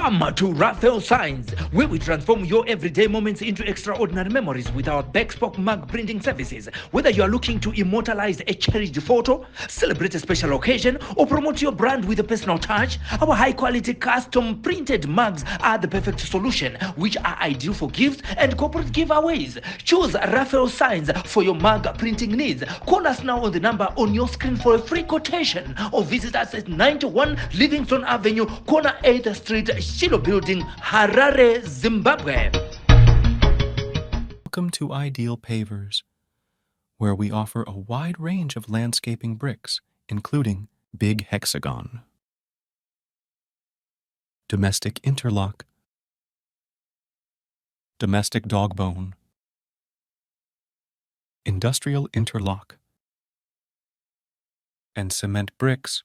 Come to Raphael Signs, where we transform your everyday moments into extraordinary memories with our bespoke mug printing services. Whether you are looking to immortalize a cherished photo, celebrate a special occasion, or promote your brand with a personal touch, our high quality custom printed mugs are the perfect solution, which are ideal for gifts and corporate giveaways. Choose Raphael Signs for your mug printing needs. Call us now on the number on your screen for a free quotation or visit us at 91 Livingston Avenue, corner 8th Street, Shiloh Building, Harare, Zimbabwe. Welcome to Ideal Pavers, where we offer a wide range of landscaping bricks, including Big Hexagon, Domestic Interlock, Domestic Dogbone, Industrial Interlock, and cement bricks.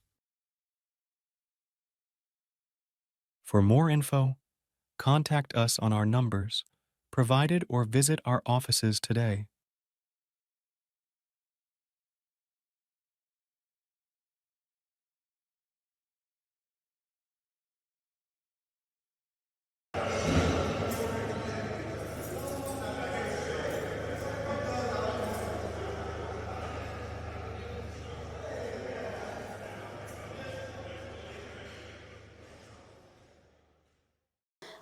For more info, contact us on our numbers provided or visit our offices today.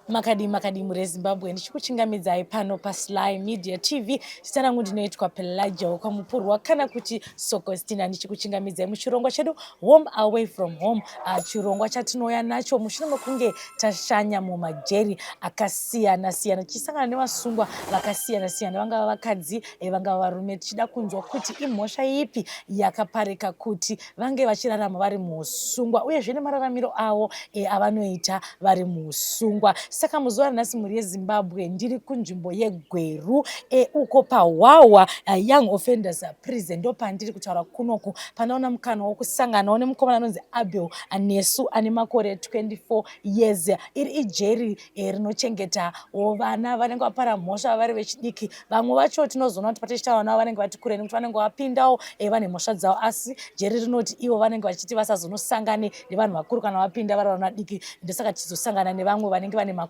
Makadii makadii mhuri yeZimbabwe, ndichikuchingamidzai pano paSly Media TV. Zita rangu ndinoitwa Pelagia wekwaMupurwa kana kuti Sokostina, ndichikuchingamidzai muchirongwa chedu Home Away From Home, chirongwa chatinouya nacho mushure mekunge tashanya mumajeri akasiyana siyana tichisangana nevasungwa vakasiyana siyana, vangava vakadzi, vangava varume, tichida kunzwa kuti imhosva ipi yakaparika kuti vange vachirarama vari muusungwa uyezve nemararamiro avo avanoita vari muusungwa. Saka muzuva ranhasi mhuri yeZimbabwe ndiri kunzvimbo yeGweru, uko paHwahwa Young Offenders Prison ndopandiri kutaura kunoku. Pandaona mukana wokusanganawo nemukomana anonzi Abel Anesu ane makore 24 years. Iri ijeri rinochengetawo vana vanenge vapara mhosva vari vechidiki. Vamwe vacho tinozoona kuti patichitaura navo vanenge vati kure nekuti vanenge vapindawo vane mhosva dzavo, asi jeri rinoti ivo vanenge vachiti vasazonosangane nevanhu vakuru kana vapinda vari vana vadiki. Ndosaka tichizosangana nevamwe vanenge vane makore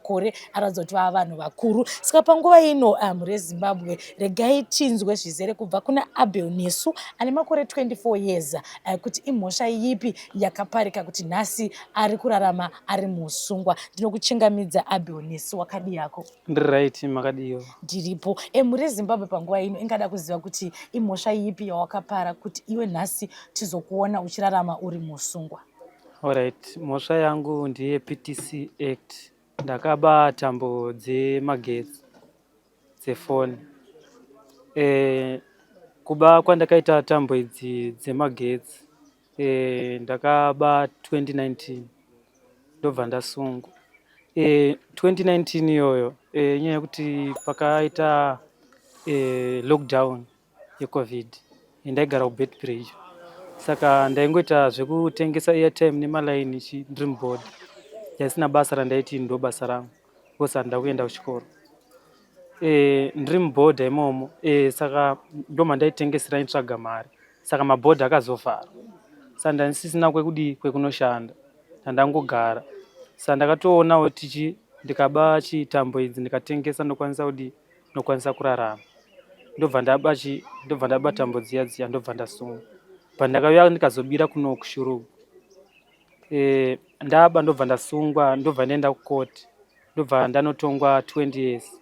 aratidza kuti vava vanhu vakuru. Saka panguva ino, mhuri yeZimbabwe, regai tinzwe zvizere kubva kuna Abel Nesu ane makore 24 years, kuti imhosva yipi yakaparika kuti nhasi ari kurarama ari musungwa. Ndinokuchingamidza Abel Nesu, wakadii yako? Ndiri right, makadiyo? Ndiripo. Mhuri yeZimbabwe panguva ino ingada kuziva kuti imhosva yipi yawakapara kuti iwe nhasi tizokuona uchirarama uri musungwa. Alright, mhosva yangu ndeye PTC Act. Ndakaba tambo dzemagetsi dzefoni. Kuba kwandakaita tambo idzi dzemagetsi, ndakaba 2019 ndobva ndasungwa. 2019 iyoyo, inyaya yekuti pakaita lockdown yeCovid, ndaigara kuBeitbridge, saka ndaingoita zvekutengesa airtime nemalaini ichi ndiri mubhodha. Ndaisina basa randaiti ndo basa rangu because handida kuenda kuchikoro. Ndiri mubhodha imomo, saka ndo mandaitengesera nditsvaga mari. Saka mabhodha akazovhara, saka ndandisisina kwekudii kwekunoshanda, ndandangogara. Saka ndakatoonawo tichi ndikaba chitambo idzi ndikatengesa ndokwanisa kudii, ndokwanisa kurarama. Ndobva ndaba chi ndobva ndaba tambo dziya dziya, ndobva ndasungwa. Pandakauya ndikazobira kuno kuShurugwi, ndaba ndobva ndasungwa, ndobva ndaenda kukoti, ndobva ndanotongwa 20 years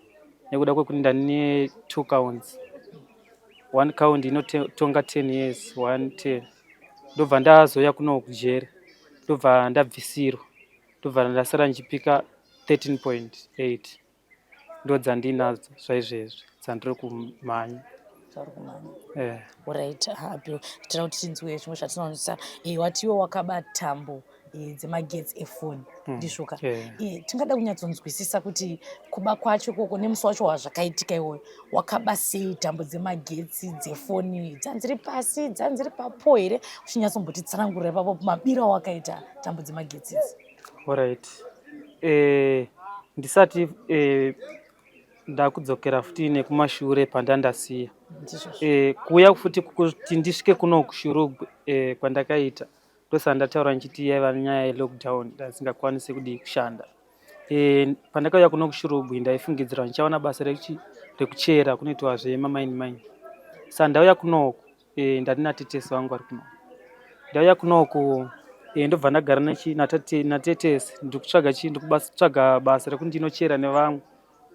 nekuda kwekuti ndane 2 counts. One count inotonga 10 years, 1 10. Ndobva ndazouya kuno kujeri, ndobva ndabvisirwa, ndobva ndasara ndichipika 13.8. Ndo dzandinadzo zvaizvezvi dzandiri kumhanya. Alright, Abel, tinoda kuti tinzwe zvimwe zvatinonzwisa. Wati iwe wakaba tambo dzemagetsi efoni, ndizvoka? Yeah. Tingada kunyatsonzwisisa kuti kuba kwacho ikoko nemusi wacho wazvakaitika iwoyo, wakaba sei tambo dzemagetsi dzefoni? Dzanziri pasi, dzanziri papo here? Uchinyatsombotsitsanangurira ipapo mabiro awakaita tambo dzemagetsi idzi. Alright. Ndisati ndakudzokera futi nekumashure pandandasiya. Ndizvozvo. Kuuya futi kuti ndisvike kuno kuShurugwi, kwandakaita, ndosaka ndataura ndichiti yaiva nyaya yelockdown, ndasingakwanisi kudii kushanda. E, pandakauya kuno kuShurugwi ndaifungidzira ndichawana basa rekuchera kunoitwa zvemamaini maini. Saka ndauya kunoku e, ndati natetesi vangu vari kunoku. Ndauya kunoku e, ndobva ndagara natetesi ndiri kutsvaga chii ndiri kutsvaga basa rekuti ndinochera nevamwe.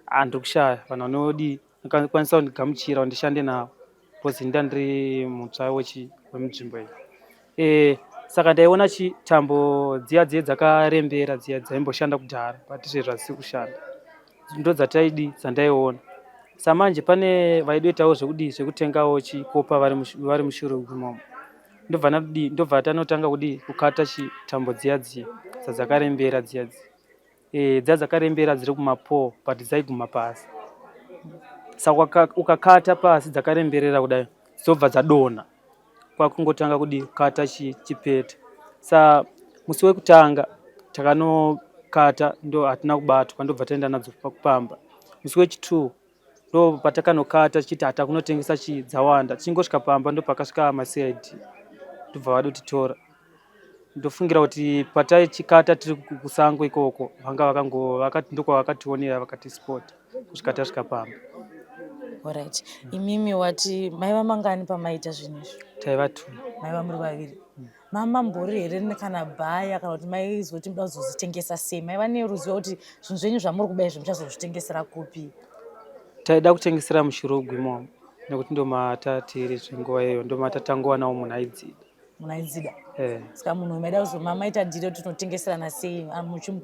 Ah, ndiri kushaya vanhu vanodii vakakwanisa kundigamuchira kuti ndishande navo because inda ndiri mutsva wemunzvimbo iyi. E, saka ndaiona chi tambo dziya dziye dzakarembera dziya dzaimboshanda kudhara but izvezvi hadzisi kushanda ndo dzataidi dzandaiona samanje pane vaidoitawo zvekudii zvekutengawo chikopa vari mushurugwi imomo ndobva ndadii ndobva tanotanga kudii kukata chitambo dziya dziya dzadzakarembera dziya dziya e, dziya dzakarembera dziri kumapoo but dzaiguma pasi saka ukakata pasi dzakaremberera kudai dzobva dzadonha kwakungotanga kudii kukata chipeta sa musi wekutanga takanokata ndo hatina kubatwa ndobva taenda nadzo pakupamba musi wechi2 ndo patakanokata tichiti hatakunotengesa chii dzawanda tichingosvika pamba ndo pakasvika maCID ndobva vadotitora ndofungira kuti pataichikata tiri kusango ikoko vanga vakango vakati ndokwavakationera vakatispot kusvika tasvika pamba. Alright. Imimi wati maiva mangani pamaita zvinhu izvi? Taiva two. Maiva muri vaviri. Mama mbori here kana bhaya kana kuti maizoti muda kuzozvitengesa sei? Maiva neruzivo kuti zvinhu zvenyu zvamuri kuba izvi muchazozvitengesera kupi? Taida kutengesera muShurugwi imomo nekuti ndomatatiri zvenguva iyoyo ndomatatangowanawo munhu aidzida. Munhu aidzida? Eh. Saka munhu maida kuzoma maita dhiri kuti tinotengeserana sei?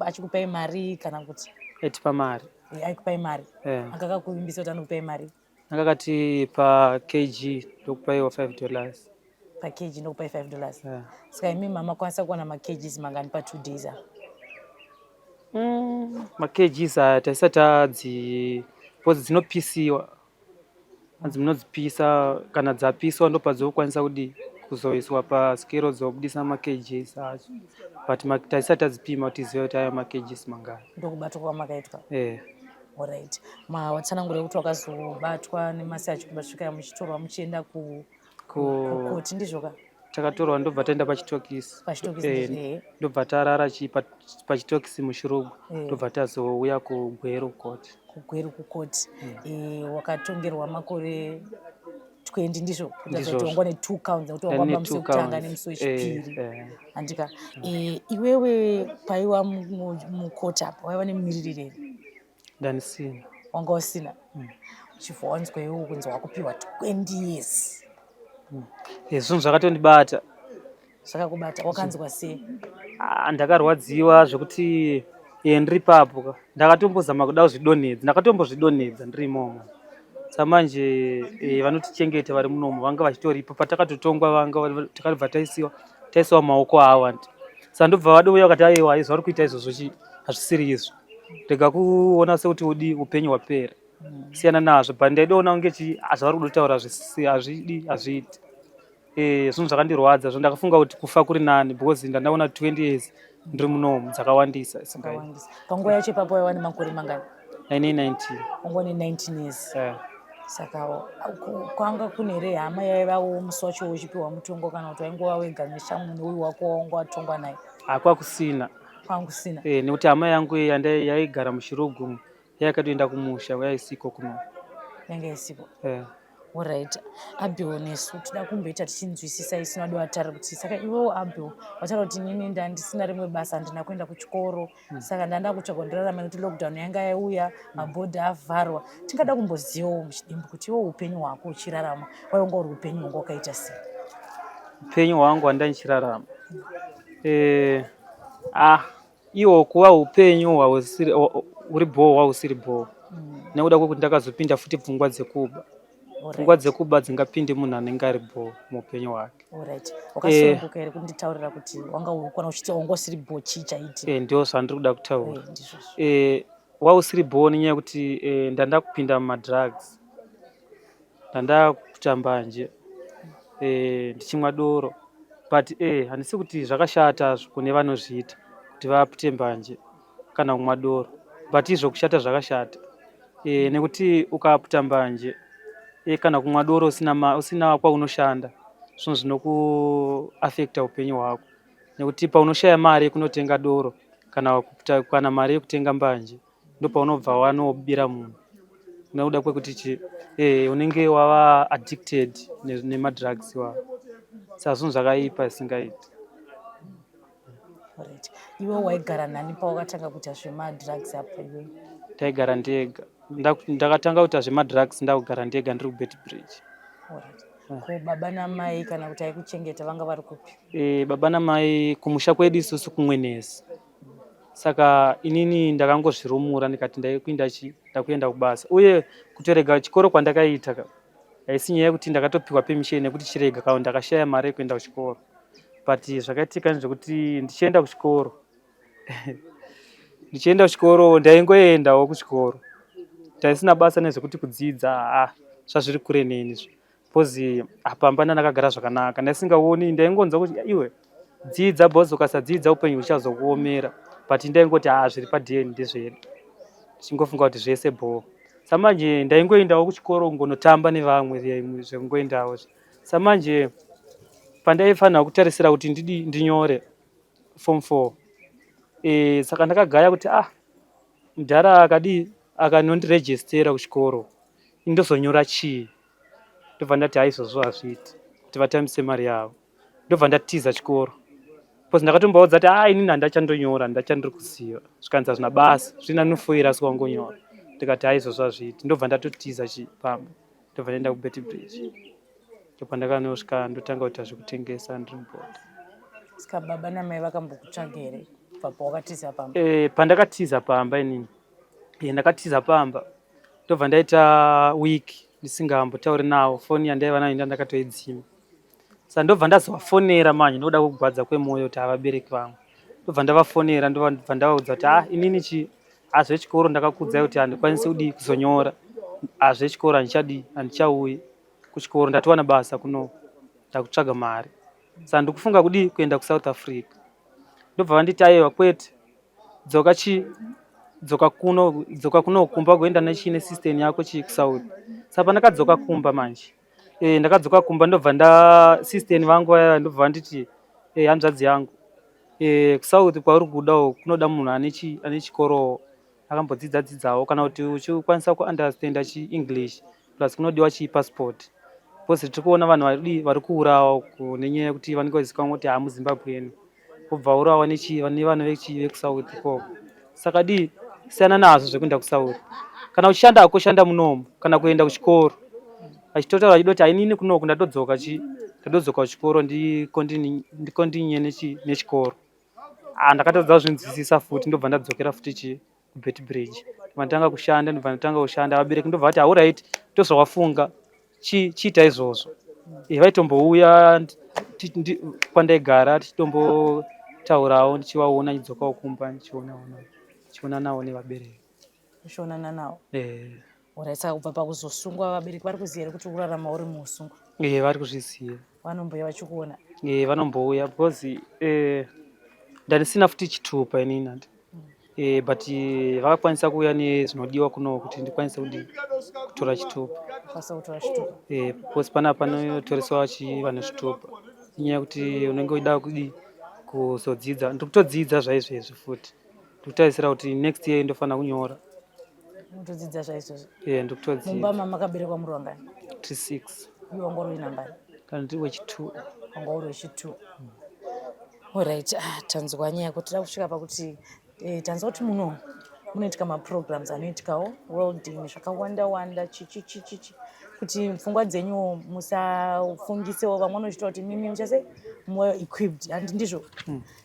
Achikupai mari kana kuti? Aitipa mari. Aikupai mari? Eh. Anga akakuvimbisa kuti anokupai mari? Anga akati pa kg ndokupaiwa $5. Pa kg ndokupai $5. Yeah. Saka imi mama kwanisa kuwana ma kgs mangani pa 2 days apa? Ma kgs aya taisati tadzi because dzinopisiwa. Hanzi munodzipisa kana dzapiswa ndopadzokwanisa kudii kuzoiswa paskero dzobudisa ma kgs acho. But taisati tadzipima kuti tizive kuti aya ma kgs mangani. Ndokubatwa kwamakaitwa? Eh. Alright. Mawatsanangura kuti wakazobatwa nemasi acho muchitorwa muchienda kukoti ndizvo ka? Takatorwa ndobva taenda pachitokisi. Pachitokisi eh, ndobva tarara pachitokisi muShurugwi ndobva tazouya kuGweru kukoti. KuGweru kukoti. Eh, wakatongerwa makore 20 ndizvo? Kutongwa ne 2 counts nekuti wanga musi wekutanga nemusi wechipiri. Handika. Iwewe paiwa mukoti apa waiva nemumiririri here? Ndanisina. Wanga usina? Uchibva wanzwa iwewe kunzi wakupiwa 20 years. Zvinhu zvakatondibata. Zvakakubata, wakanzwa sei? Ah, ndakarwadziwa zvekuti ndiri papo ndakatombozama kuda kuzvidonhedza, ndakatombozvidonhedza ndiri imomo. Samanje vanotichengeta vari munomo vanga vachitoripo patakatotongwa vanga takabva taisiwa taisiwa maoko avo anti. Saka ndobva vadouya vakati aiwa izvi vari kuita izvozvo hazvisiri izvo. Rega kuona sekuti udi upenyu hwapera. Siyana nazvo but ndaidoona kunge zvavari kudotaura hazvidi hazviiti. Zvinhu zvakandirwadza zvo ndakafunga kuti kufa kuri nani because ndandaona 20 years ndiri munomu dzakawandisa isingaiti. Panguva yacho ipapo waiva nemakore mangani? 19. Wanga une 19 years. Saka kwanga kune here hama yaivawo musi wacho uchipiwa mutongo kana kuti waingova wega neshamwe neuyu wako wawanga watongwa naye? Hakwa kusina. Kwanga kusina. Nekuti hama yangu yaigara muShurugwi yakatoenda kumusha yaisiko kuno. Yanga isiko. Alright. Abel nesu toda kumboita tichinzwisisa isu nado vatara kuti saka iwewo Abel wataura kuti inini ndandisina rimwe basa handina kuenda kuchikoro saka ndanda kutsvaga ndirarama nekuti lockdown yanga yauya mabhodha avharwa tingada kumbozivawo muchidimbu kuti iwe upenyu hwako uchirarama wainga uri upenyu hwanga wakaita sei? Upenyu hwangu hwanda ndichirarama iwo kuva upenyu uri bhoo hwausiri bhoo nekuda kwekuti ndakazopinda futi pfungwa dzekuba. Pfungwa dzekuba dzingapinde munhu anenge ari bhoo muupenyu hwake. Alright. Wakasununguka here kunditaurira kuti wanga ukona uchiti wanga usiri bhoo chii chaitika? Ndio zvandiri kuda kutaura. Ndizvozvo. Wausiri bhoo nenyaya yekuti ndanda kupinda mumadrugs. Ndanda kuita mbanje ndichimwa doro but handisi kuti zvakashata kune vanozviita kuti vapute mbanje kana kumwa doro but izvo kushata zvakashata nekuti ukaputa mbanje kana kumwa doro usina kwaunoshanda zvinhu zvinokuafekta upenyu hwako nekuti paunoshaya mari yekunotenga doro Kana kana mari yekutenga mbanje, ndopaunobva wanobira munhu nekuda kwekuti chi unenge wava addicted nemadrugs iwawo. Saka zvinhu zvakaipa zvisingaiti. Alright. Iwe waigara nani pawakatanga kuita zvemadrugs apa iwe? Ndaigara ndega. Ndakatanga kuita zvemadrugs ndakugara ndega ndiri kuBeitbridge. Alright. Ko baba namai kana kuti aikuchengeta vanga vari kupi? Baba namai kumusha kwedu isusu kuMwenezi. Saka inini ndakangozvirumura ndikati ndaikuenda chi ndakuenda kubasa. Uye kutorega chikoro kwandakaita ka haisi nyaya yekuti ndakatopiwa permission yekuti chirega kana ndakashaya mari yekuenda kuchikoro. But zvakaitika ndezvekuti ndichienda kuchikoro ndichienda kuchikoro ndaingoendawo kuchikoro, ndaisina basa nezvekuti kudzidza, haa, zvazviri kure neni izvo, because pamba ndakagara zvakanaka, ndaisingaoni, ndaingonzwa kuti iwe dzidza because ukasadzidza upenyu huchazokuomera, but ndaingoti haa, zviri padheni ndezvedu, ndichingofunga kuti zvese bhoo. Samanje ndaingoendawo kuchikoro kungonotamba nevamwe, zvekungoendawo. Samanje pandaifanira kutarisira kuti ndidi ndinyore form 4, saka ndakagaya kuti ah, mudhara akadii akanondirejistera kuchikoro, indozonyora chii? Ndobva ndati haizvozvo hazviiti kuti vatambise mari yavo. Ndobva ndatiza chikoro because ndakatombovaudza kuti ah, inini handachandonyora, handachandiri kuziva. Zvikanzi hazvina basa, zvina nofoira asi wangonyora. Ndikati haizvozvo hazviiti. Ndobva ndatotiza chipamba, ndobva ndaenda kuBeitbridge, ndopandakanosvika ndotanga kuita zvekutengesa ndiri mubhodha. Saka baba namai vakambokutsvaga here kubva pawakatiza pamba? Pandakatiza pamba inini, ndakatiza pamba ndobva ndaita week ndisingambotauri navo. Foni yandaiva nayo ndakatoidzima. Saka ndobva ndazovafonera manje ndokuda kugwadza kwemwoyo kuti havabereki vangu. Ndobva ndavafonera, ndobva ndavaudza kuti ah, inini chi hazvechikoro ndakakuudzai kuti handikwanisi kudii kuzonyora, hazvechikoro handichadii, handichauyi kuchikoro, ndatowana basa kuno, ndakutsvaga mari, saka ndikufunga kudii kuenda kuSouth Africa. Ndobva vanditi aiwa kwete, dzoka chi dzoka kuno, dzoka kuno kumba kuenda nechii nesystem yako chii kuSouth. Saka pandakadzoka kumba manje, ndakadzoka kumba ndobva nda system vangu vaya ndobva vanditi hanzvadzi yangu, kuSouth kwauri kudawo kunoda munhu ane chi ane chikorowo, akambodzidza dzidzawo, kana kuti uchikwanisa kuunderstanda chiEnglish, plus kunodiwa chipassport because tiri kuona vanhu vari vari kuurawa uku nenyaya yekuti vanenge vachizikanwa kuti hamuZimbabwean, wobva urawa nechi nevanhu vechi vekuSouth ikoko. Saka dii siyana nazvo zvekuenda kuSouth, kana uchishanda hako shanda munomu kana kuenda kuchikoro. Achitotaura achida kuti hainini kunoku ndatodzoka chi ndatodzoka kuchikoro ndikontinye nechikoro. Ah, ndakatadza kuzvinzwisisa futi, ndobva ndadzokera futi chi kuBeitbridge, ndobva ndatanga kushanda, ndobva ndatanga kushanda. Vabereki ndobva vati alright, ndozvawafunga, chiita izvozvo. Vaitombouya kwandaigara tichitombotaurawo, ndichivaona ndichidzokawo kumba, ndichionanawo nevabereki. Uchionana navo? Alright, saka kubva pakuzosungwa vabereki vari kuziva here kuti urarama uri muusungwa? Vari kuzviziva. Vanombouya vachikuona? Vanombouya because ndandisina futi chitupa inini handi, but vakakwanisa kuuya nezvinodiwa kuno kuti ndikwanise kuti kutora chitupa. Kwanisa kutora chitupa. Because panapa panotoreswa vanhu zvitupa inyaya yekuti unenge uchida kudi kuzodzidza. Ndiri kutodzidza zvaizvezvi futi, ndiri kutarisira kuti next year ndofanira kunyora. Unotodzidza zvaizvozvo? Ndiri kutodzidza. Mumba mamakaberekwa muri vangani? Tiri 6. Iwe wanga uri nambani? Kana ndiri wechi2. Wanga uri wechi2. Alright, ah, tanzwa nyaya yako. Toda kusvika pakuti tanzwa kuti muno munoitika maprograms anoitikawo welding zvakawanda wanda chichi chichi chi, kuti pfungwa dzenyuwo musafungisewo vamwe vanochitaura kuti mimi muchase more equipped, handi ndizvo?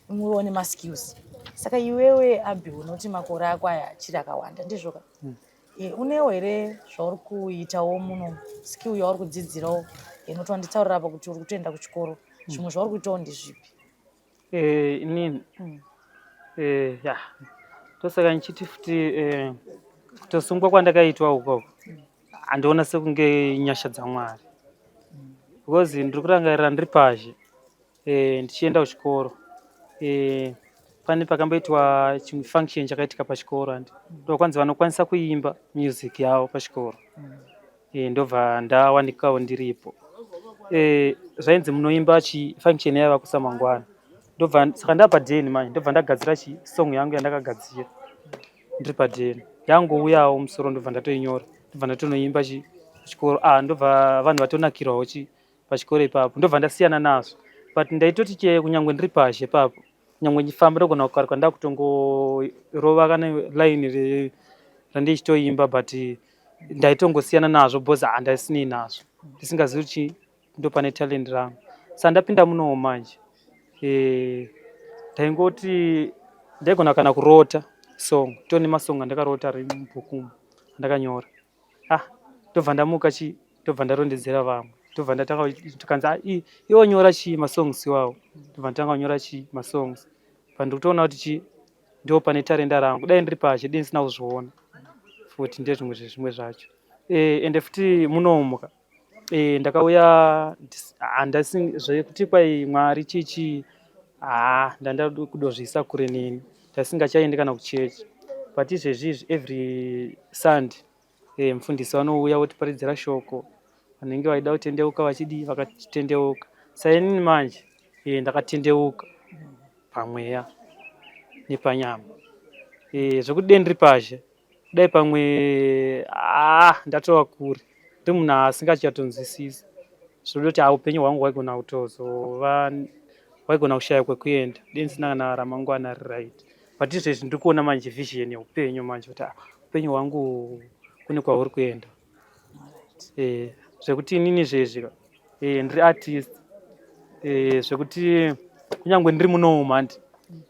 Muwewo nemaskills. Saka iwewe Abi, unoti makore ako aya achiri akawanda, ndizvo ka? Unewo here zvauri kuitawo muno, skill yauri kudzidzirawo inoti wanditaurira apa kuti uri kutoenda kuchikoro, zvimwe zvauri kuitawo ndezvipi? Inini ya, ndosaka ndichiti futi kutosungwa kwandakaitwa ukoko handiona sekunge nyasha dzaMwari, because ndiri kurangarira ndiri pazhe, ndichienda kuchikoro, pane pakamboitwa chimwe function chakaitika pachikoro, handi ndokwanzi vanokwanisa kuimba music yavo pachikoro, ndobva ndawanikawo ndiripo. Zvainzi munoimba chi function yaiva kusamangwana. Ndobva saka ndapadheni manje, ndobva ndagadzira chi song yangu yandakagadzira ndiri padheni, yangouyawo musoro, ndobva ndatoinyora, ndobva ndatonoimba chi chikoro. Ah, ndobva vanhu vatonakirwawo chi pachikoro ipapo, ndobva ndasiyana nazvo. But ndaitoti che kunyangwe ndiri pazhe ipapo, kunyangwe ndichifamba, ndogona kukaruka ndakutongorova kana line randichitoimba, but ndaitongosiyana nazvo because handasinei nazvo, ndisingazivi kuti ndo pane talent rangu. Saka ndapinda munowo manje, ndaingoti ndaigona kana kurota song, tone masong andakarota ari mubhuku umu andakanyora. Ah, ndobva ndamuka chi, ndobva ndarondedzera vamwe, ndobva ndatanga, tikanzi, "Ah, iwo nyora chi masongs iwawo." Ndobva ndatanga kunyora chi masongs, pandiri kutoona kuti chi ndo pane tarenda rangu. Dai ndiri pashe, dei ndisina kuzviona futi. Ndezvimwe zvezvimwe zvacho. Ende futi munomuka, ndakauya handasi zvekuti kwai Mwari chichi, haa, ndanda kudozviisa kure neni, ndasingachaendi kana kuchechi. But izvezvi izvi every Sunday, mufundisi vanouya votiparidzira shoko, vanenge vaida kutendeuka vachidii, vakatendeuka. Sainini manje, ndakatendeuka pamweya nepanyama. Zvekuti dei ndiri pazhe, dai pamwe, haa, ndatova kure, ndiri munhu asingachatonzwisisi zvoda kuti upenyu hwangu hwaigona kutozova, hwaigona kushaya kwekuenda, dei ndisina kana ramangwana riri right. But izvezvi ndiri kuona manje vision yeupenyu manje, kuti upenyu hwangu kune kwauri kuenda. Zvekuti inini izvezvi ndiri artist, zvekuti kunyange ndiri munomu mandi,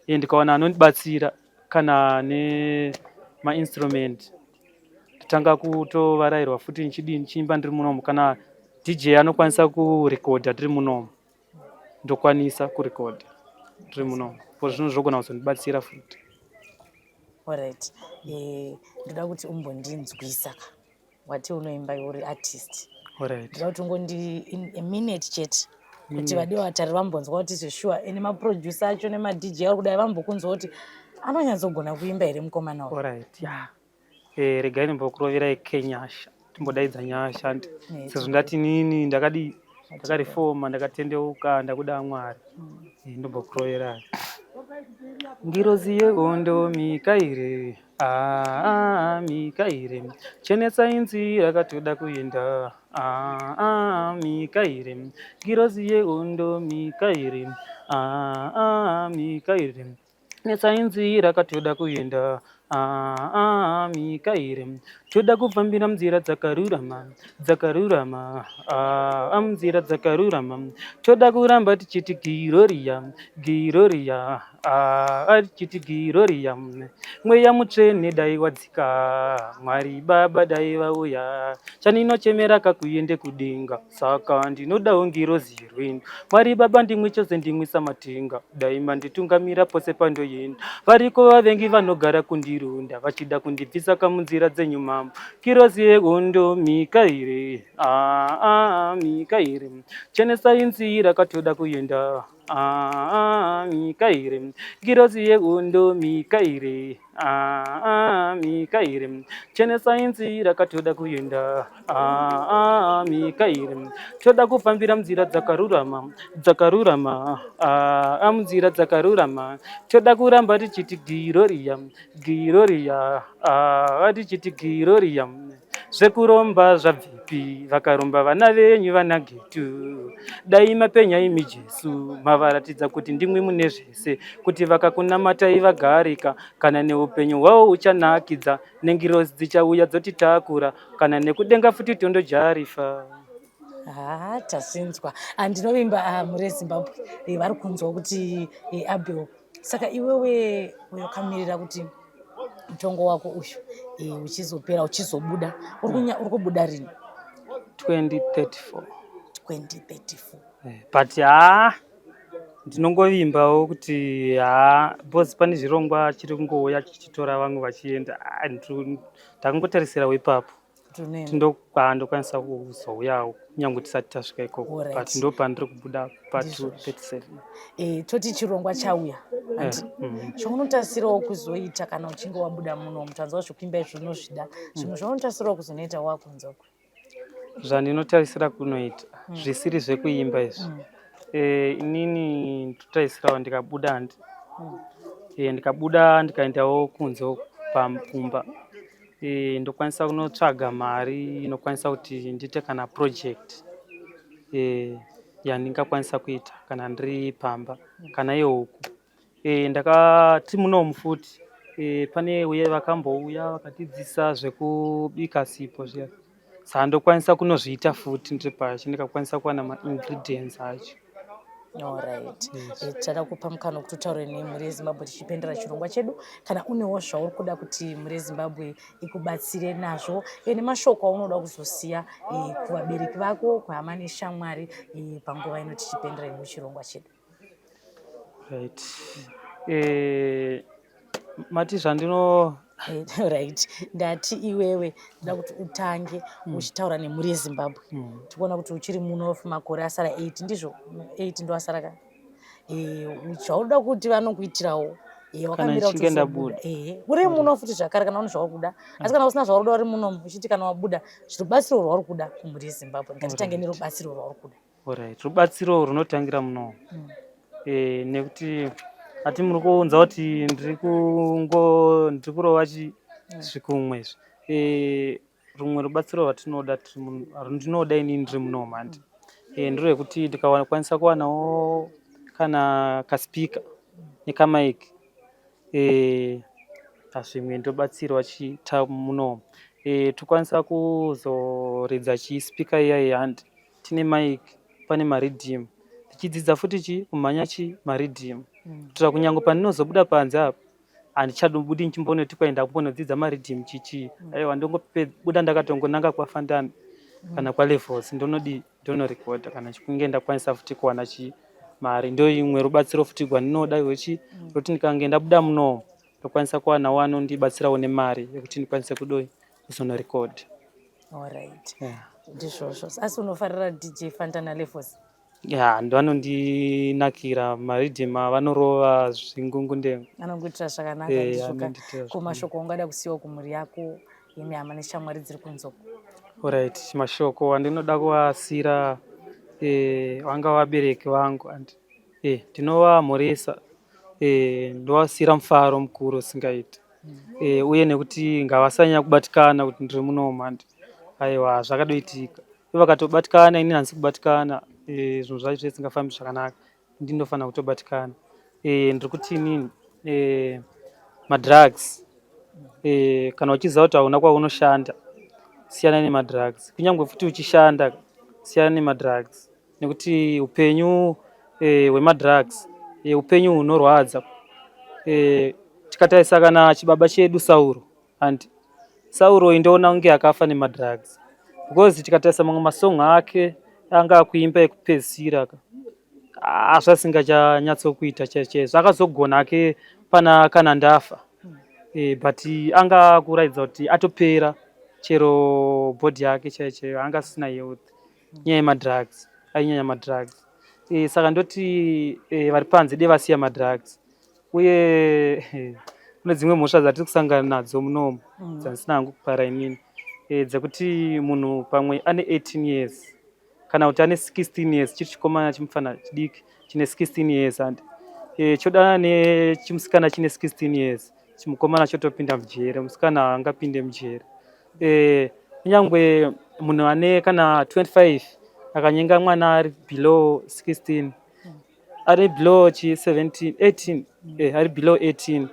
ndikawana anondibatsira kana nemainstrument, ndotanga kutovarairwa futi, ndichidii, ndichiimba ndiri munomu. Kana DJ anokwanisa kurekodha ndiri munomu, ndokwanisa kurekodha ndiri munomu, for zvinhu zvogona kuzondibatsira futi. Alright, ndoda kuti umbondinzwisa ka. Wati unoimba, uri artist. Ndoda kuti ungondi in a minute chete, kuti vadiwa vatariri vambonzwa kuti zveshuwa ene maproducer acho nemaDJ ari kudai vambokunzwa kuti anonyatsogona kuimba here mukomana uyu. Alright, ya, regai ndimbokuroverai kenyasha, timbodaidza nyasha ndi sezvo ndati nini ndakadii, ndakarifoma, ndakatendeuka, ndakuda Mwari. Ndombokuroverai. Ngirozi yehondo Mikaire, ah, Mikaire, chenesa inzira katoda kuenda. Ah, Mikaire, ngirozi yehondo Mikaire, ah, Mikaire, chenesa inzira katoda kuenda. Ah, Mikaire, toda kufambira munzira dzakarurama, dzakarurama, ah, munzira dzakarurama. Toda kuramba tichiti giroria, giroria, ah, tichiti giroria. Mweya Mutsvene dai wadzika, Mwari Baba dai vauya. Chaninochemera kakuende kudenga, saka ndinodawo ngirozi yerwendo. Mwari Baba, ndimwi chose, ndimwi Samatenga, dai manditungamira pose pandoenda. Variko vavengi vanogara kundirunda, vachida kundibvisa kamunzira dzenyu Mambo. Ngirozi yehondo Mikaire, ah, ah, Mikaire, chenesai nzira katoda kuenda. Ah, Mikaire, ngirozi yehondo Mikaire, ah, Mikaire, chenesai nzira katoda kuenda. Ah, Mikaire, toda kufambira munzira dzakarurama, dzakarurama, ah, munzira dzakarurama. Toda kuramba tichiti giroria, giroria, ah, tichiti giroria. Zvekuromba zvabvepi? Vakaromba vana venyu vana getu. Dai mapenya imi Jesu, mavaratidza kuti ndimwi mune zvese, kuti vakakunamatai vagarika, kana neupenyu hwavo huchanakidza, nengirozi dzichauya dzotitakura kana nekudenga futi tondojarifa. Ha, tasinzwa. Ah, ndinovimba, ah, mhuri yeZimbabwe vari kunzwa kuti Abel. Saka iwewe wakamirira kuti mutongo wako uyu uchizopera, uchizobuda, uri kubuda rini? 2034. 2034. But haa, ndinongovimbawo kuti haa, because pane zvirongwa chiri kungouya chichitora vamwe vachienda. Ah, ndakangotarisirawo ipapo. Ndokwanisa kuzouyawo kunyange tisati tasvika ikoko, but ndo pandiri kubuda pa237. Toti chirongwa chauya, handi? Chaunotarisirawo kuzoita kana uchinge wabuda muno, mutanzwa zvekuimba izvo unozvida, zvimwe zvaunotarisirawo kuzonoita wakunzwa? Zvandinotarisira kunoita zvisiri zvekuimba izvi? Eh, inini ndotarisirawo ndikabuda handi eh, ndikabuda ndikaendawo kunze uku kumba eh, ndokwanisa kunotsvaga mari inokwanisa kuti ndiite kana project eh, yandingakwanisa kuita kana ndiri pamba kana yehuku. E, ndakati munomu futi e, pane uye vakambouya vakatidzidzisa zvekubika sipo zviya saka ndokwanisa kunozviita futi ndiri pachi ndikakwanisa kuwana maingredients acho. Alright. Eh, Tichada kupa mukana wekuti utaure nemhuri yeZimbabwe tichipendera chirongwa chedu. Kana unewo zvauri kuda kuti mhuri yeZimbabwe ikubatsire nazvo eh, nemashoko aunoda kuzosiya eh, kuvabereki vako, kuhama neshamwari eh, panguva ino tichipendera ino chirongwa chedu. Right. Eh, mati zvandino right ndati iwewe ndoda kuti utange uchitaura nemhuri yezimbabwe tikuona kuti uchiri muno makore asara 8 ndizvo 8 ndo asara ka Eh, zvaunoda kuti vanokuitirawo Eh, wakamira ndichinge kuti ndabuda. uzobuda. Eh, uri muno futi zvakare kana une zvauri kuda asi kana usina zvauri kuda uri muno uchiti kana wabuda rubatsiro rwauri kuda kumhuri yezimbabwe ngatitange nerubatsiro rwauri kuda. Alright, rubatsiro runotangira muno eh, nekuti ati muri kuunza kuti ndiri kungo ndiri kurova chi zvikumwe izvi eh, rumwe rubatsiro rwatinoda tiri muno- rwandinoda inini ndiri muno mandi eh, nderwekuti ndikakwanisa kuwanawo kana kaspeaker nekamaiki eh, zvimwe ndobatsirwa chita muno eh, tokwanisa kuzoridza chispeaker iya iya handi tine mic pane mariddim tichidzidza futi chi kumhanya chi mariddim kuitira kunyange pandinozobuda panze apa handichabudi ndichimbonoti kwai ndakumbonodzidza mariddim chichi aiwa ndongobuda ndakatongonanga kwaFantana kana kwaLevels ndonodii ndonorekodha kana chikunge ndakwanisa futi kuwana chi mari ndo imwe rubatsiro futi rwandinoda rwechi rwekuti ndikange ndabuda muno ndokwanisa kuwanawo anondibatsirawo nemari yekuti ndikwanise kudoi kuzonorekodha. Alright. Yeah. Ndizvozvo. Asi unofarira DJ Fantana Levels? Ya, ndovanondinakira mariddim avanorova zvingungundengu. Anokuitira zvakanaka Eh, ndizvo ka. anondiitira Ko mashoko aungada kusiyiwa kumhuri yako ine hama neshamwari dziri kunze uko? Alright, mashoko andinoda kuvasira eh, vanga vabereki vangu and eh, ndinovamhoresa eh, ndovasira mufaro mukuru usingaiti eh, uye nekuti ngavasanyanya kubatikana kuti ndiri muno handi aiwa zvakadoitika ivo vakatobatikana inini handisi kubatikana eh, zvinhu zvacho zvisingafambi zvakanaka ndinofanira kutobatikana eh, ndiri kuti inini eh, madrugs eh, kana uchiziva kuti hauna kwaunoshanda siyana nemadrugs kunyange futi uchishanda siyana nemadrugs nekuti upenyu eh, hwemadrugs eh, upenyu hunorwadza eh, tikatarisa kana chibaba chedu Sauro and Sauro indoona kunge akafa nemadrugs because tikatarisa mamwe masong ake anga akuimba ekupedzisira ka ah, zvasingachanyatsokuita chaizvo akazogona ake pana kana ndafa e, but anga akuratidza kuti atopera chero body yake chaiyo chaiyo anga asisina health nyaya yemadrugs ainyanya madrugs e, saka ndoti e, vari panze de vasiya madrugs uye kune dzimwe mhosva dzatiri kusangana nadzo munomu dzandisina hangu kupara inini e, dzekuti munhu pamwe ane 18 years kana kuti ane 16 years chiri chikomana chimufana chidiki chine 16 years and e, chodana nechimusikana chine 16 years chimukomana chotopinda mujere musikana haangapinde mujere e, kunyangwe munhu ane kana 25 akanyenga mwana ari below 16 ari below chi 17 18 eh, ari below 18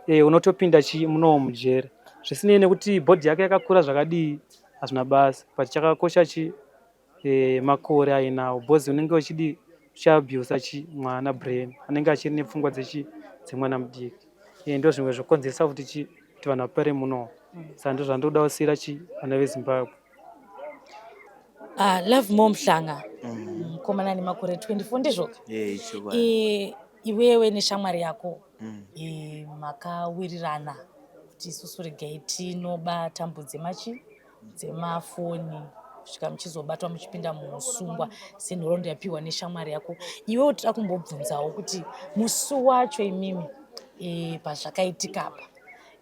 eh, unotopinda chi munowo mujere zvisinei nekuti body yake yakakura zvakadii hazvina basa but chakakosha chi eh, makore ainawo because unenge uchidi uchiabusa chi mwana brain anenge achiri nepfungwa dzechi dzemwana mudiki eh, ndo zvimwe zvokonzeresa futi chi kuti vanhu vapere muno saka ndo zvandoda kusiyira chi vana veZimbabwe. Ah, Love More Mhlanga mukomana ane makore 24 ndizvo ka? Eh, chokwadi. Eh, iwewe neshamwari yako eh, makawirirana kuti isusu regai tinoba tambo dzemachi dzemafoni kusvika muchizobatwa muchipinda muusungwa senhoroondo yapiwa neshamwari yako. Iwewe toda kumbobvunzawo kuti musi wacho imimi eh, pazvakaitika apa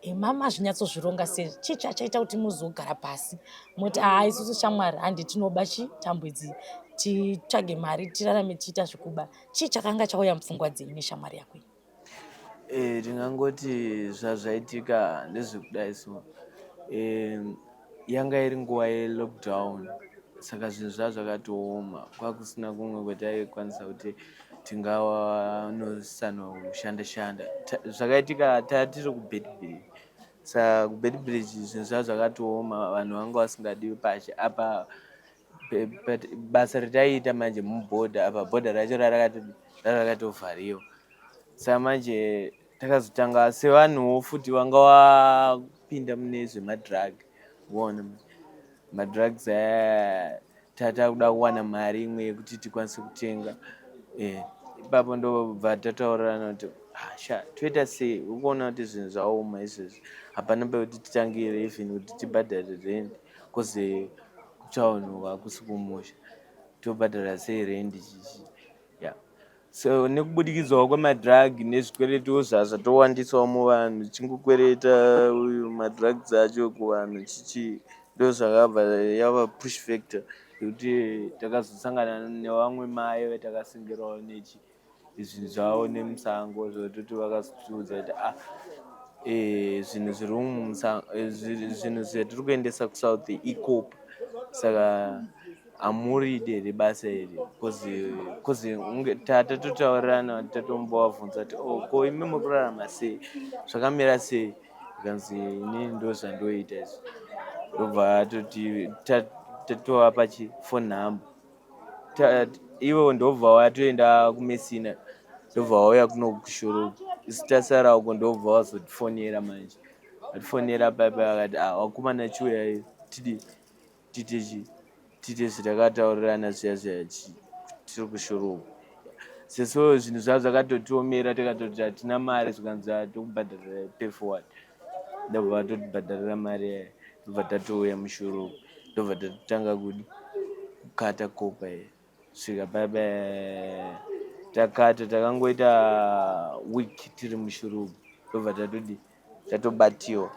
e, mama zvinyatsozvironga sei chii chachaita kuti muzogara pasi moti aa isusu shamwari handi tinoba chi tambo idzi Titsvage mari, tirarame tichiita zvekuba. Chii chakanga chauya mupfungwa dzenyu neshamwari yako iyi? Tingangoti zvazvaitika ndezvekudai so. Yanga iri nguva yelockdown, saka zvinhu zvaa zvakatooma, kwakusina kumwe kwataikwanisa kuti tinganosanoshanda shanda. Zvakaitika tatiri kuBeitbridge, saka kuBeitbridge zvinhu zvaa zvakatooma, vanhu vanga vasingadiwi pashe apa. Basa rataiita manje mubhodha apa, bhodha racho rarakatovhariwa. Saka manje takazotanga sevanhuwo futi vanga vapinda mune zvemadrug, uona madrugs aya, tatakuda kuwana mari imwe yekuti tikwanise kutenga. Ipapo ndobva tataurirana kuti, "Ah, sha, toita sei? Ukuona kuti zvinhu zvaoma izvezvi, hapana pekuti titangire, even kuti tibhadhare rent, cause kutown hakusi kumusha, tobhadhara sei rent?" Chichi ya, so nekubudikidzawo kwemadrug nezvikweretiwo zvatowandisawo muvanhu, tichingokwereta uyu madrugs acho kuvanhu, chichi, ndo zvakabva yava push factor yekuti takazosangana nevamwe mai vetakasingirawo nechi zvinhu zvavo nemusango, zvototi vakazotiudza kuti, "Ah, zvinhu zviri musango, zvinhu zvatiri kuendesa kuSouth icopper, saka hamuridi here basa iri?" Cause tatotaurirana, tatombovabvunza kuti, "Oh, ko imi muri kurarama sei, zvakamira sei?" Zvikanzi, "Inini ndo zvandoita izvi." Ndobva atoti tatovapa chi phone number. Ivo ndobva vatoenda kuMessina, ndobva vauya kuno kuShurugwi. Isu tasara uko, ndobva vazotifonera manje. Vatifonera paipai, vakati, "Ah, vakomana, chiuyai tidi tiite chi tiite zvatakataurirana zviya zviya." Tiri kuShurugwi seso, zvinhu zvava zvakatotiomera, tikatoti hatina mari, zvikanzi, "Tokubhadharira pay forward." Ndobva vatotibhadharira mari yaya, ndobva tatouya muShurugwi, ndobva tatotanga kudi kukata copper iyi. Svika paipa takata, takangoita week tiri muShurugwi, ndobva tatodi tatobatiwa.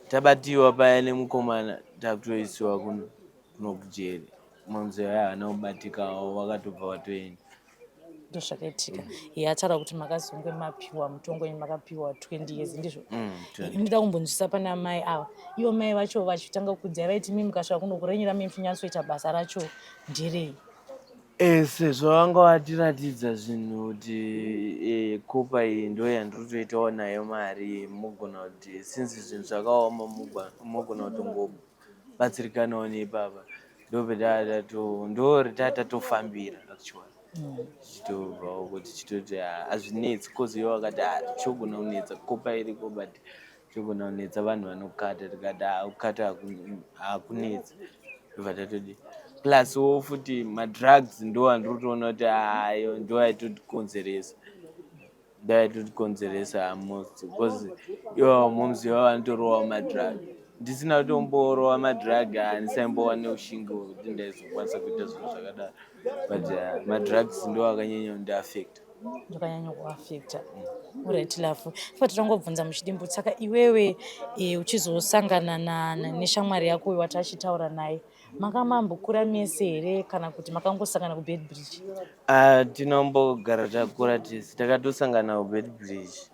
Tabatiwa paya nemukomana, takutoisiwa kuno kujeri. Momzi vaya havana kubatikawo, vakatobva vatoenda. Ndozvakaitika. Iye ataura kuti makazonge mapiwa mutongo wenyu, makapiwa 20 years, ndizvo? 20. Ndinoda kumbonzwisa pana mai ava. Ivo mai vacho vachitanga kukudzai, vaiti mi mukasvika kuno kurenyera mi muchinyatsoita basa racho nderei? Sezvo vanga vatiratidza zvinhu kuti copper iyi ndo yandiri kutoitawo nayo mari, mugona kuti since zvinhu zvakaoma, mugona kutongobatsirikanawo neipapa, ndo retatofambira actually, tichitobvawo kuti tichitoti hazvinetsi, cause ivo vakati, "Ah, chogona kunetsa copper iriko, but chogona kunetsa vanhu vanokata." Tikati, "Ah, kukata hakunetsi." Ndobva tatodi plus wo futi madrugs ndo andiri kutoona kuti ayo ndo aitotikonzeresa, ndo aitotikonzeresa most, because ivo momzi vavo vanotorowa madrug. Ndisina kutomborova madrug, handisaimbowa neushingi hwekuti ndaizokwanisa kuita zvinhu zvakadaro, but madrugs ndo akanyanya kundiafecta. Ndokanyanya kuafecta. Alright, Lafu, ifa totangobvunza muchidimbu. Saka iwewe uchizosangana neshamwari yako uyu wati achitaura naye, manga mambokura mese here kana kuti makangosangana kuBeitbridge? Ah, tinombogara takura tese, takatosangana kuBeitbridge.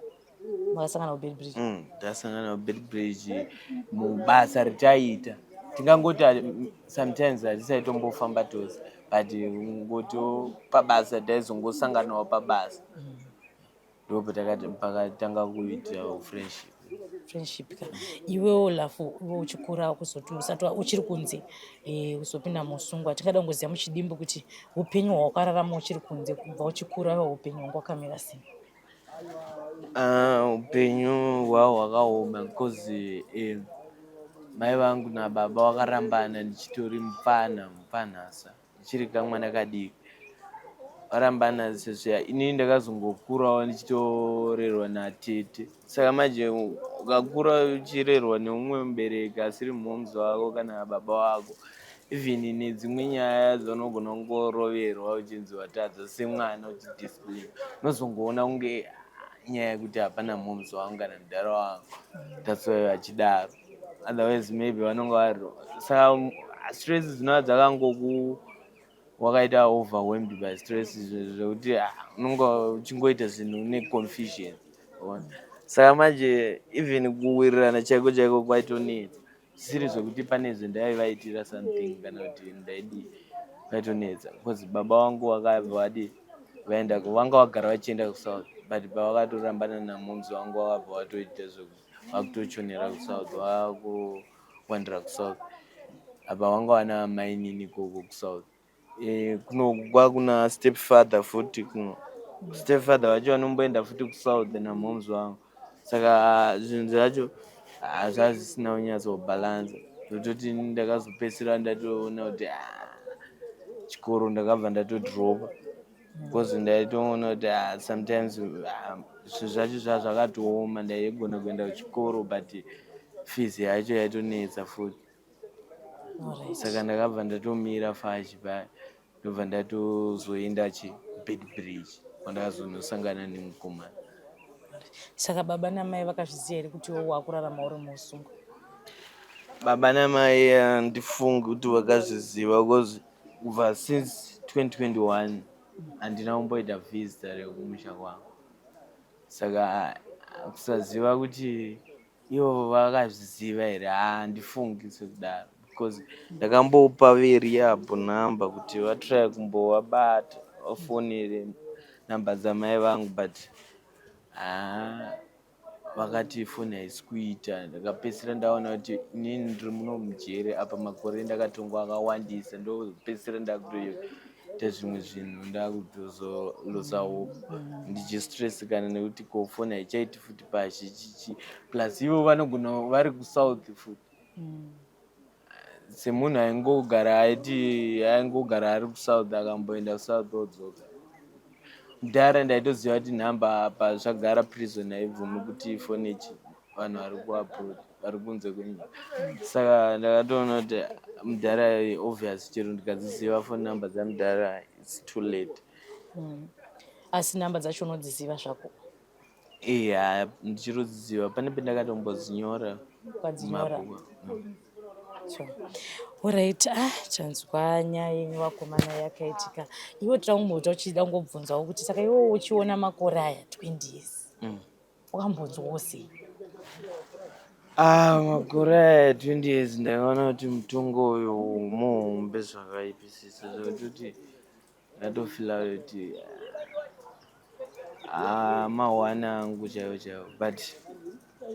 Makasangana kuBeitbridge? Tasangana kuBeitbridge mubasa ritaiita. Tingangoti sometimes hatisaitombofamba tose, but ngoti pabasa taizongosanganawo pabasa, ndopakatanga kuita friendship. Friendship ka. Iwewo Lafu, iwe uchikura, kuzoti usati uchiri kunze, uzopinda musungwa, tingada kungoziva muchidimbu kuti upenyu hwawakararama uchiri kunze, kubva uchikura iwe, upenyu hwanga hwakamira sei? Ah, upenyu hwahwo hwakaoma, because mai vangu nababa vakarambana ndichitori mupfana, mupfanhasa, ndichiri kamwana kadiki. Varambana sezviya, inini ndakazongokurawo ndichitorerwa natete. Saka manje ukakura uchirerwa neumwe mubereki asiri mhomzi wako kana baba wako, even nedzimwe nyaya dzaunogona kungoroverwa uchinzi watadza semwana, uchidiscipline, unozongoona kunge nyaya yekuti hapana mhomzi wangu kana mudhara wangu, that's why vachidaro. Otherwise maybe vanonga vari, saka Stress dzinova dzakangoku wakaita overwhelmed by stress, zvekuti unonga uchingoita zvinhu une confusion. Saka manje even kuwirirana chaiko chaiko kwaitonetsa, zvisiri zvekuti pane zvendaivaitira something kana kuti ndaidii, kwaitonetsa because baba vangu vakabva vadi vaenda, vanga vagara vachienda kuSouth, but pavakatorambana namoms vangu, vakabva vatoita vakutochonera kuSouth, vakuwandira kuSouth. Apa vanga vana mainini ikoko kuSouth. Kuno kwakuna step father futi. Kuno step father vacho vanomboenda futi kuSouth namoms vangu. Saka zvinhu zvacho zvazvisina kunyatsobhalansa, zvototi ndakazopedzisira ndatoona kuti chikoro ndakabva ndatodropa because ndaitoona kuti sometimes zvinhu zvacho zvaa zvakatooma. Ndaigona kuenda kuchikoro, but fees yacho yaitonetsa futi. Saka ndakabva ndatomira fachi paya, ndobva ndatozoenda chi Beitbridge, kwandakazonosangana nemukomana. Saka baba namai vakazviziva here kuti iwe wakurarama uri muusungwa? Baba namai handifungi kuti vakazviziva because kubva since 2021 handina kumboita visitor rekumusha kwangu. Saka kusaziva kuti ivo vakazviziva here, handifungi sekudaro because ndakambopa verehab nhamba kuti vatry kumbovabata, vafonere namba dzamai vangu, but haa, vakati foni haisi kuita. Ndakapedzisira ndaona kuti inini ndiri muno mujere, apa makore ndakatongwa akawandisa, ndopedzisira ndakutoita zvimwe zvinhu, ndakutozoluza hope, ndichistressikana nekuti ko foni haichaiti futi pashi chichi, plus ivo vanogona vari kuSouth futi. Semunhu aingogara aiti aingogara ari kuSouth, akamboenda kuSouth odzoka, mudhara ndaitoziva kuti nhamba apa zvagara prison haibvumi kuti ifone chi vanhu vari kuabroad, vari kunze kwenyika. Saka ndakatoona kuti mudhara, obvious, chero ndikadziziva phone number dzamudhara, it's too late. Asi namba dzacho unodziziva zvako? Iya, ndichirodziziva, pane pendakatombodzinyora. Ukadzinyora? Mumabhuku. So, alright, tanzwa nyaya yenyu vakomana yakaitika. Iwe toda kumbota uchida kungobvunzawo kuti saka iwe uchiona makore aya 20 years, wakambonzwawo sei? Ah, makore aya 20 years, ndakaona kuti mutongo uyu muhombe zvakaipisisa, zvekutoti ndatofila kuti mahwani angu chaiwo chaiwo, but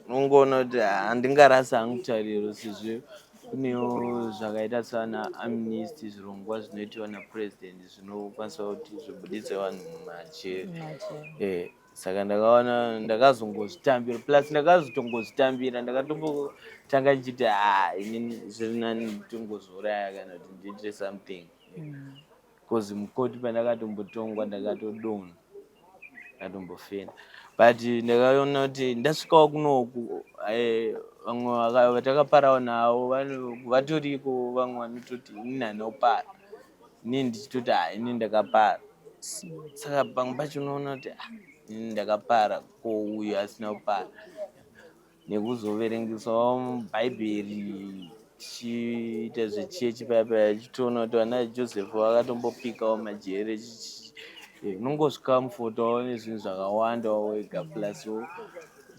unongoona kuti handingarasi hangu tariro sezvo kunewo zvakaita sana amnesty, zvirongwa zvinoitiwa napurezidendi zvinokwanisa kuti zvibuditse vanhu mumajeri. Saka ndakaona ndakazongozvitambira, plus ndakazotongozvitambira. Ndakatombotanga ndichiti ha, inini zviri nani nditongozviuraya kana kuti ndiite something, because mukoti pandakatombotongwa ndakatodonha, ndakatombofenda, but ndakaona kuti ndasvikawo kunoku, vamwe vatakaparawo navo vatoriko, vamwe vanototi inini handinopara, inini ndichitoti ha, inini ndakapara. Saka pamwe pacho unoona kuti ah, inini ndakapara, ko uyu asina kupara? Nekuzoverengesawo bhaibheri, tichiita zvechechi paya paya, tichitoona kuti vana Joseph vakatombopikawo majere. Unongosvika mufotowo nezvinhu zvakawandawo wega, pluswo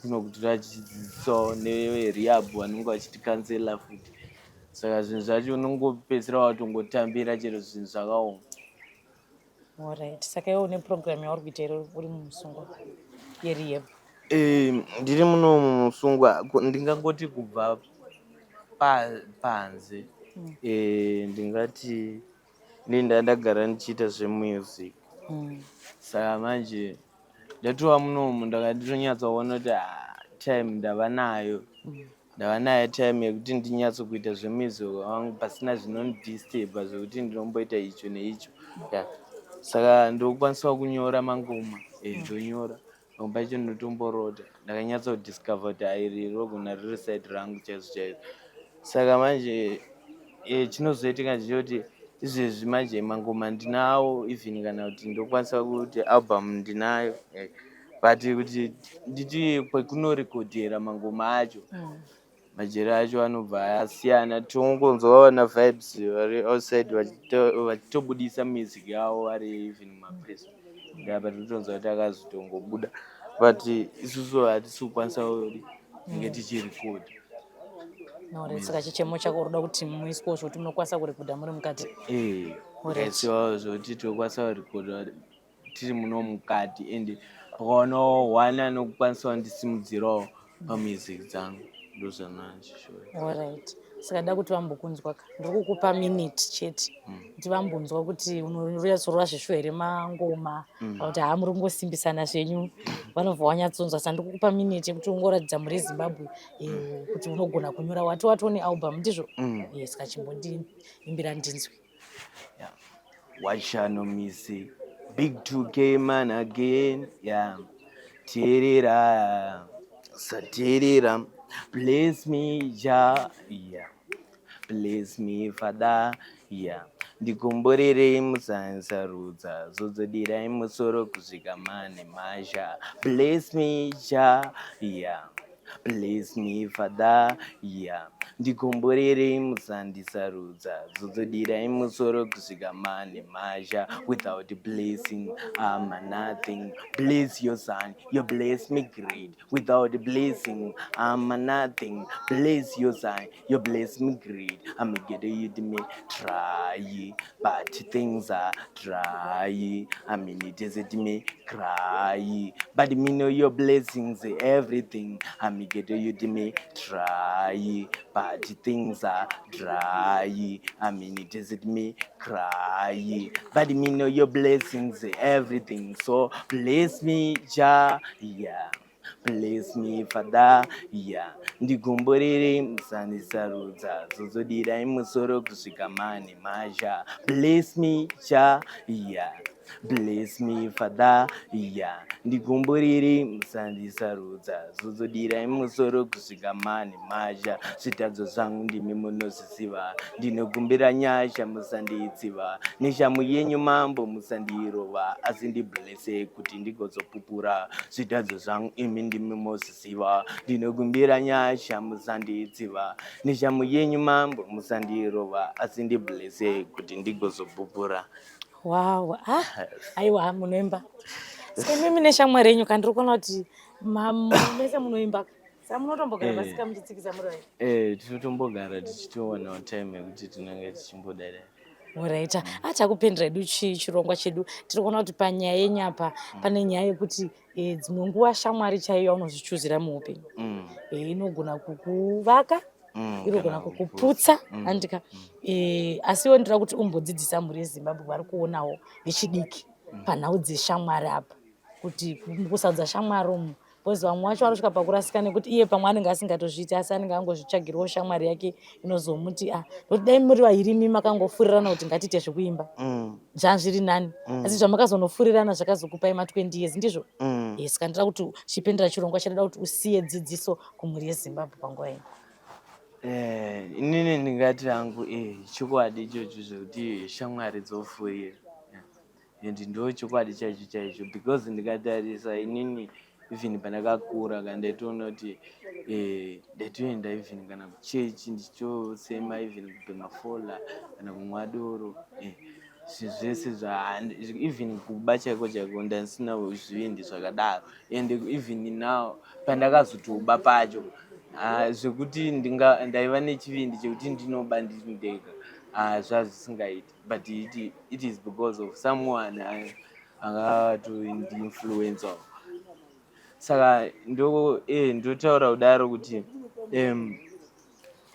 kunokutora tichidzidzisawo neverehab vanenge vachitikansela futi. Saka zvinhu zvacho unongopedzisira watongotambira chero zvinhu zvakaoma. Alright, saka iwe une program yauri kuita iri uri mumusungwa yerehab? Ndiri muno mumusungwa, ndingangoti kubva panze, ndingati ini ndandagara ndichiita zvemusic. Saka manje ndatova munomu, ndakatonyatsoona kuti time ndava nayo, ndava nayo time yekuti ndinyatsokuita zvemusic wangu pasina zvinondidisturba, zvekuti ndinomboita icho neicho. Yeah. Saka ndokwanisawo kunyora mangoma, ndonyora pamwe pacho, ndinotomborota. Ndakanyatsodiscover kuti airi rogona riri side rangu chaizvo chaizvo. Saka manje chinozoitika ndechekuti izvezvi manje mangoma ndinawo, even kana kuti ndokwanisa kuti album ndinayo, but kuti nditi kwekunorekodhera mangoma acho. Majeri acho anobva asiyana, tongonzwa vana Vibes vari outside vachitobudisa music yavo vari even mumaprison. Ndapa tinotonzwa kuti akazotongobuda, but isusu hatisi kukwanisa kuti tinge tichirekodha. Alright, saka chichemo chako unoda kuti muiswewo zvokuti munokwanisa kurekodha muri mukati? Eh, tikaisiwawo zvokuti tokwanisa kurekodha tiri muno mukati, and pakaonawo one anokwanisa kundisimudzirawo pamusic dzangu, ndozvanachishoya. Alright, saka nda kuti vambokunzwa ka, ndiri kukupa minute chete kuti vambonzwa kuti unonyatsorova zveshuwa here mangoma kana kuti haa, muri kungosimbisana zvenyu. Vanobva wanyatsonzwa. Saka ndiri kukupa minute yekuti ungoratidza muri Zimbabwe kuti unogona kunyora. Wati watone album, ndizvo? Mm. Saka chimbondiimbira ndinzwe. Yeah. Wachano misi big 2K man again, yeah. Teerera, sateerera. Bless me Jah, yeah. Bless me Father, yeah. Ndikomborerei, musansarudza, zodzodirai musoro kusvika mane mazha. Bless me Jah, yeah. Bless me Father, yeah. Ndikomborerei, musandisarudza, zodzodirai musoro kusvika mane mazha. Without blessing I'm a nothing. Bless your son, you bless me great. Without blessing I'm a nothing. Bless your son, you bless me great. I'm get you me try, but things are dry. I mean, it is it me cry, but me know your blessings everything. I'm get you me try, but things are dry. I mean, it is it me cry, but me know your blessings everything. So bless me Jah, yeah. Bless me Father, yeah. Ndikomborere, musandisarudza, zozodirai musoro kusvika mane mazha. Bless me Jah, yeah. Bless me Father, yeah. Ndikomborere, musandisarudza, zozodirai musoro kusvika mane mazha. Zvitadzo zvangu ndimi munozviziva, ndinokumbira nyasha, musanditsiva neshamu yenyu mambo, musandirova, asi ndiblese kuti ndigozopupura. Zvitadzo zvangu imi ndimi mozviziva, ndinokumbira nyasha, musanditsiva neshamu yenyu mambo, musandirova, asi ndiblese kuti ndigozopupura. Wow, ah, aiwa, munoimba. Saka imimi neshamwari yenyu kandiri kuona kuti mese munoimba, saka munotombogara pasika muchitsikisa muri vai? Eh, tinotombogara tichitowanawo time yekuti tinenge tichimbodai. Alright, achakupendera edu chirongwa chedu. Tiri kuona kuti panyaya yenyu apa pane nyaya yekuti dzimwe nguva shamwari chaiyo yaunozvichuzira muupenyu inogona kukuvaka, inogona kana kukuputsa, andika? Asiwo ndinoda kuti umbodzidzisa mhuri yeZimbabwe vari kuonawo vechidiki panhau dzeshamwari apa, kuti mukusarudza shamwari umu, because vamwe vacho vanosvika pakurasika nekuti iye pamwe anenge asingatozviiti, asi anenge angozvitsvagirawo shamwari yake inozomuti, ah, nokuti dai muri vairimi makangofurirana kuti ngatiite zvekuimba, zvazviri nani, asi zvamakazonofurirana zvakazokupai ma20 years, ndizvo? Yes. Saka ndinoda kuti chipendera chirongwa chinoda kuti usiye dzidziso kumhuri yeZimbabwe panguva ino. Inini ndingati hangu chokwadi ichocho zvekuti shamwari dzofurira, and ndo chokwadi chaicho chaicho, because ndikatarisa inini, even pandakakura ka, ndaitoona kuti ndaitoenda even kana kuchechi ndichitosema, even kubhema fola kana kumwa doro, zvinhu zvese zva even kuba chaiko chaiko ndandisina zvivindi zvakadaro. And even now pandakazotoba pacho, ah, zvekuti ndaiva nechivindi chekuti ndinoba ndiri ndega, ah, zvazvisingaiti, but it is because of someone akatoindiinfluencer. Saka ndo ndotaura kudaro kuti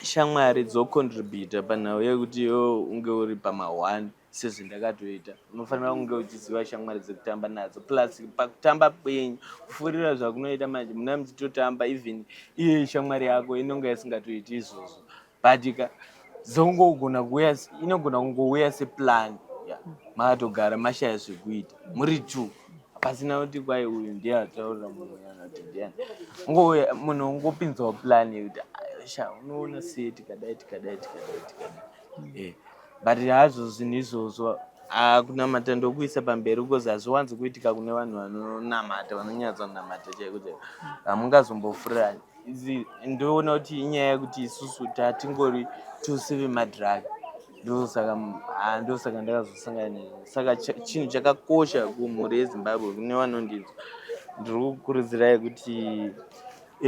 shamwari dzocontributa panhau yekuti iwe unge uri pama1 sezvendakatoita. Unofanira kunge uchiziva shamwari dzekutamba nadzo, plus pakutamba kwenyu kufurira zvakunoita manje muna muchitotamba, even iye shamwari yako inonga isingatoiti izvozvo, but ka zongogona kuuya, inogona kungouya seplan, yeah. Makatogara mashaya zvekuita muri two, pasina kuti kwai uyu ndiye ataurira mumwe kana kuti ndiani. Ungouya munhu ungopinzawo plan yekuti, "Ah, sha, unoona sei tikadai, tikadai, tikadai, tikadai?" But hazvo zvinhu izvozvo, ah, kunamata ndokuisa pamberi, because hazviwanzi kuitika kune vanhu vanonamata, vanonyatsonamata chaiko chaiko. Hamungazombofurirani. Ndoona kuti inyaya yekuti isusu tatingori tose vemadrug, ndosaka ndosaka ndakazosangana nezvo. Saka chinhu chakakosha kumhuri yeZimbabwe, kune vanondinzwa, ndiri kukurudzirai kuti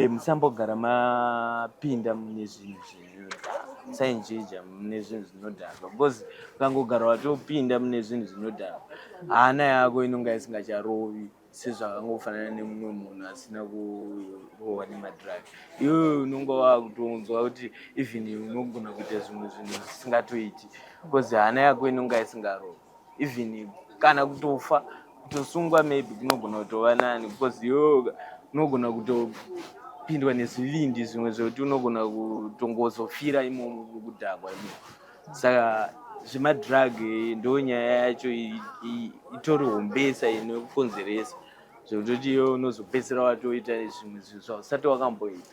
musambogara mapinda mune zvinhu zvinodhaka, musaenjeja mune zvinhu zvinodhaka, because ukangogara watopinda mune zvinhu zvinodhaka, hana yako inonga isingacharovi sezvakangofanana nemumwe munhu asina kurohwa nemadrug. Iwewe unonga wakutonzwa kuti even unogona kuita zvimwe zvinhu zvisingatoiti, because hana yako inonga isingarovi. Even kana kutofa, kutosungwa maybe kunogona kutova nani, because iwewe unogona kutopindwa nezvivindi zvimwe zvekuti unogona kutongozofira imomo mukudhakwa imomo. Saka zvemadrug ndo nyaya yacho itori hombesa inokonzeresa zvekutoti iwe unozopedzisira watoita zvimwe zvinhu zvausati wakamboita.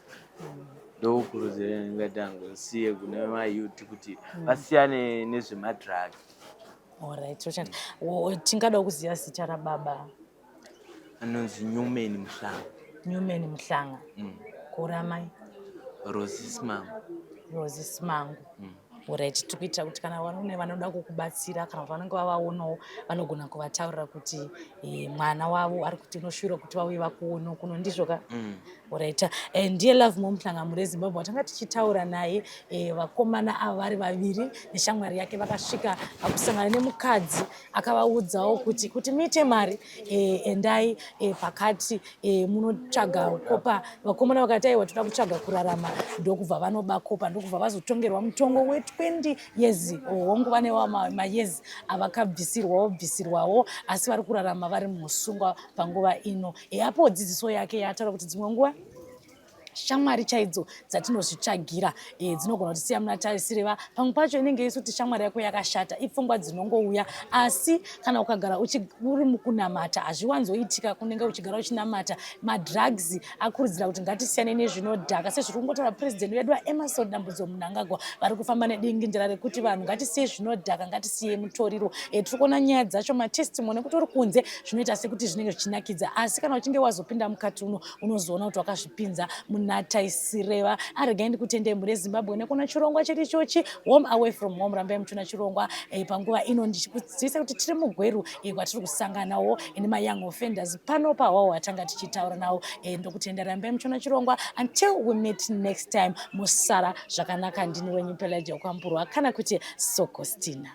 Ndokurudzira ndingatango siye kune mayouth kuti vasiyane nezvemadrug. Alright, tochanda. Tingada kuziva zita rababa? Anonzi Newman Muhlanga. Newman Muhlanga. Koramai? Rosi Simangu. Rosi Simangu. Alright, tiri kuitira kuti kana vane vanoda kukubatsira kana kuti vanenge vavaonawo, vanogona kuvataurira kuti mwana wavo ari kuti unoshuwira kuti vauye vakuonawo kuno, ndizvo ka? Alright. Ndiye Lovemore Muhlanga, mhuri yeZimbabwe, watanga tichitaura naye. Vakomana ava vari vaviri neshamwari yake vakasvika pakusangana nemukadzi akavaudzawo kuti muite mari, endai pakati munotsvaga copper. Vakomana vakati, "Aiwa, toda kutsvaga kurarama." Ndokubva vanoba copper, ndokubva vazotongerwa mutongo we20 years. Hongu, vane mayears avakabvisirwawo bvisirwawo, asi vari kurarama vari musungwa panguva ino. Apo dzidziso yake yaataura kuti dzimwe nguva shamwari chaidzo dzatinozvitsvagira dzinogona kuti siya muna taisireva. Pamwe pacho inenge isi kuti shamwari yako yakashata, ipfungwa dzinongouya. Asi kana ukagara uri mukunamata, hazviwanzoitika. Kunenge uchigara uchinamata. Madrugs akurudzira kuti ngatisiyane nezvinodhaka, sezviri kungotaura purezidendi vedu vaEmmerson Dambudzo Mnangagwa, vari kufamba nedingindira rekuti vanhu ngatisiye zvinodhaka, ngatisiye mutoriro. Tiri kuona nyaya dzacho, matestimony ekuti uri kunze zvinoita sekuti zvinenge zvichinakidza, asi kana uchinge wazopinda mukati uno, unozoona kuti wakazvipinza muna taisireva. Aregai ndikutendei, mhuri yeZimbabwe, nekuona chirongwa chedu ichochi, Home Away from Home. Rambai muchiona chirongwa. Panguva ino ndichikuzivisai kuti tiri muGweru, kwatiri kusanganawo nemayoung offenders pano pahwawo watanga tichitaura nawo. Ndokutenda, rambai muchiona chirongwa. Until we meet next time, musara zvakanaka. Ndini wenyu Pelagia Kwamburwa, kana kuti Sokostina.